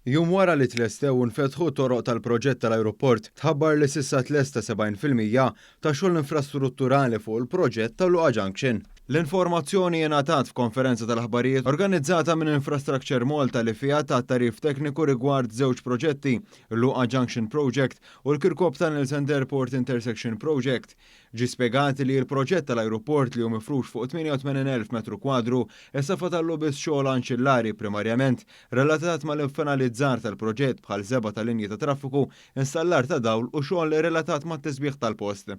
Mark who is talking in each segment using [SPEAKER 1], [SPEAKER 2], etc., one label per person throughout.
[SPEAKER 1] Jum wara li tlestew u nfetħu toroq tal-proġett tal-ajruport, tħabbar li s'issa tlesta 70% ta' xogħol infrastrutturali fuq il-proġett ta' Luqa Junction. L-informazzjoni ingħatat f'konferenza tal-aħbarijiet organizzata minn Infrastructure Malta li fiha tat tagħrif tekniku rigward żewġ proġetti, il-Luqa Junction Project u l-Kirkop Tunnels and Airport Intersection Project. Ġie spjegat li l-proġett tal-ajruport, li hu mifrux fuq 88,000 metru kwadru, issa fadallu biss xogħol anċillari, primarjament relatat mal-finalizzar tal-proġett, bħal żebgħa ta' linji ta' traffiku, installar ta' dawl u xogħol relatat mat-tisbiħ tal-post.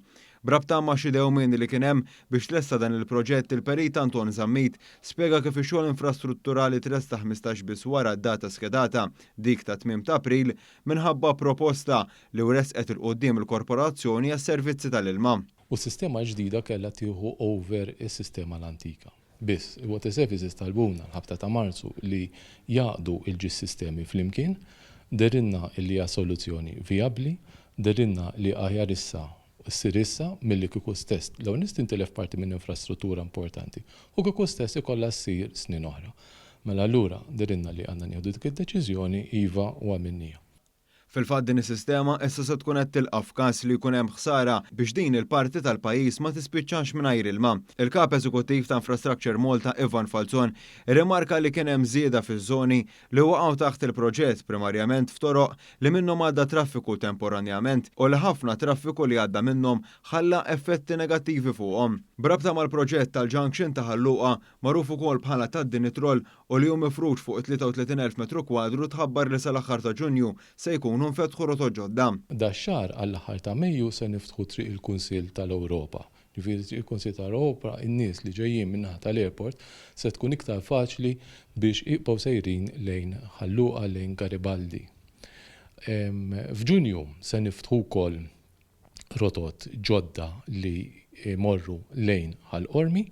[SPEAKER 1] B'rabta ma' xi dewmien li kien hemm biex tlesta dan il-proġett, il-perit Anton Zammit spjega kif ix-xogħol infrastrutturali tlesta 15 biss wara d-data skedata, dik ta' tmiem ta' April, minħabba proposta li ressqet 'il quddiem il-Korporazzjoni għas-Servizzi tal-Ilma.
[SPEAKER 2] U s-sistema ġdida kellha tieħu over is-sistema l-antika. Biss, il-Water Services talbuna l-ħabta ta' Marzu li jgħaqqdu ż-żewġ sistemi flimkien, dehrilna li hija soluzzjoni viabli, dehrilna li aħjar issa ssir issa milli kieku stess law tintilef parti minn infrastruttura importanti u kieku stess ikollha ssir snin oħra. Mela allura dehrilna li għandna nieħdu dik id-deċiżjoni, iva, u għamilnieha.
[SPEAKER 1] Fil-fatt, din is-sistema issa se tkun qed tilqa' f'każ li jkun hemm ħsara biex din il-parti tal-pajjiż ma tispiċċax mingħajr ilma. Il-kap eżekuttiv ta' Infrastructure Malta, Ivan Falzon, irrimarka li kien hemm żieda fiż-żoni li waqgħu taħt il-proġett, primarjament f'toroq li minnhom għadda traffiku temporanjament u li ħafna traffiku li għadda minnhom ħalla effetti negattivi fuqhom. B'rabta mal-proġett tal-Junction ta' Ħal Luqa, magħruf ukoll bħala tad-Dinitrol u li hu mifrux fuq 33,000 metru kwadru, tħabbar li sal-aħħar ta' Ġunju se jkunu nfetħu rotot ġodda.
[SPEAKER 2] Dax-xahar, għall-aħħar ta' Mejju, se niftħu Triq il-Kunsill tal-Ewropa. Ġifieri Triq il-Kunsill tal-Ewropa, in-nies li ġejjin min-naħa tal-airport se tkun iktar faċli biex jibqgħu sejrin lejn Ħal Luqa, lejn Garibaldi. F'Ġunju se niftħu wkoll rotot ġodda li morru lejn Ħal Qormi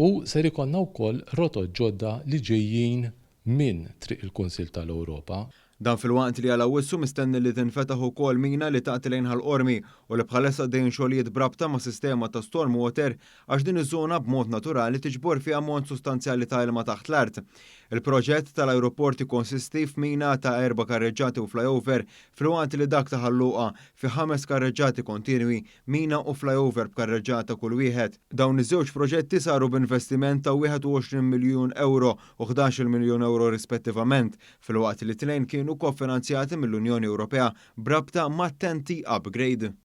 [SPEAKER 2] u ser ikollna wkoll rotot ġodda li ġejjin minn Triq il-Kunsill tal-Ewropa.
[SPEAKER 1] Dan filwaqt li għal Awwissu mistenni li tinfetaħ ukoll mina li taqti lejn Ħal Qormi u li bħalissa għaddejjin xogħlijiet brabta ma' sistema ta' stormwater, għax din iż-żona b'mod naturali tiġbor fiha ammont sostanzjali ta' ilma taħt l-art. Il-proġett tal-ajruport jikkonsisti f'mina ta' erba' karreġġati u flyover, filwaqt li dak ta' Ħal Luqa fi ħames karreġġati kontinwi, mina u flyover b'karreġġata kull wieħed. Dawn iż-żewġ proġetti saru b'investiment ta' 21 miljun euro u 11 miljun euro rispettivament, filwaqt li tnejn kienu kofinanzjati mill-Unjoni Ewropea brabta ma' TEN-T upgrade.